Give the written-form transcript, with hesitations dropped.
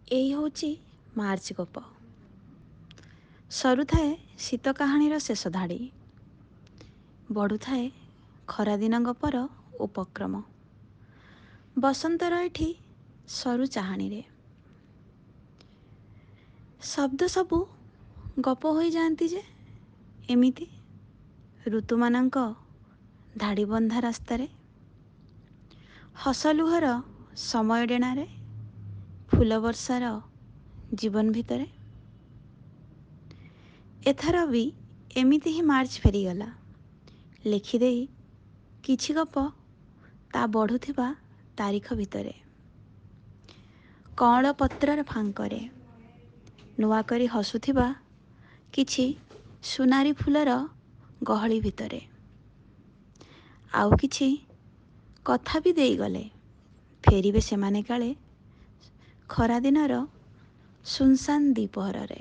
ଏଇ ହେଉଛି ମାର୍ଚ୍ଚ ଗପ। ସରୁଥାଏ ଶୀତ କାହାଣୀର ଶେଷ ଧାଡ଼ି, ବଢ଼ୁଥାଏ ଖରାଦିନ ଗପର ଉପକ୍ରମ। ବସନ୍ତର ଏଠି ସରୁ ଚାହାଣୀରେ ଶବ୍ଦ ସବୁ ଗପ ହୋଇଯାଆନ୍ତି ଯେ ଏମିତି ଋତୁମାନଙ୍କ ଧାଡ଼ିବନ୍ଧା ରାସ୍ତାରେ, ହସ ଲୁହର ସମୟ ଡେଣାରେ, ଫୁଲ ବର୍ଷାର ଜୀବନ ଭିତରେ। ଏଥର ବି ଏମିତି ହିଁ ମାର୍ଚ୍ଚ ଫେରିଗଲା, ଲେଖିଦେଇ କିଛି ଗପ ତା ବଢ଼ୁଥିବା ତାରିଖ ଭିତରେ, କଅଁଳ ପତ୍ରର ଫାଙ୍କରେ ନୂଆ କରି ହସୁଥିବା କିଛି ସୁନାରୀ ଫୁଲର ଗହଳି ଭିତରେ। ଆଉ କିଛି କଥା ବି ଦେଇଗଲେ, ଫେରିବେ ସେମାନେ କାଳେ ଖରାଦିନର ଶୂନଶାନ ଦ୍ୱିପହରରେ।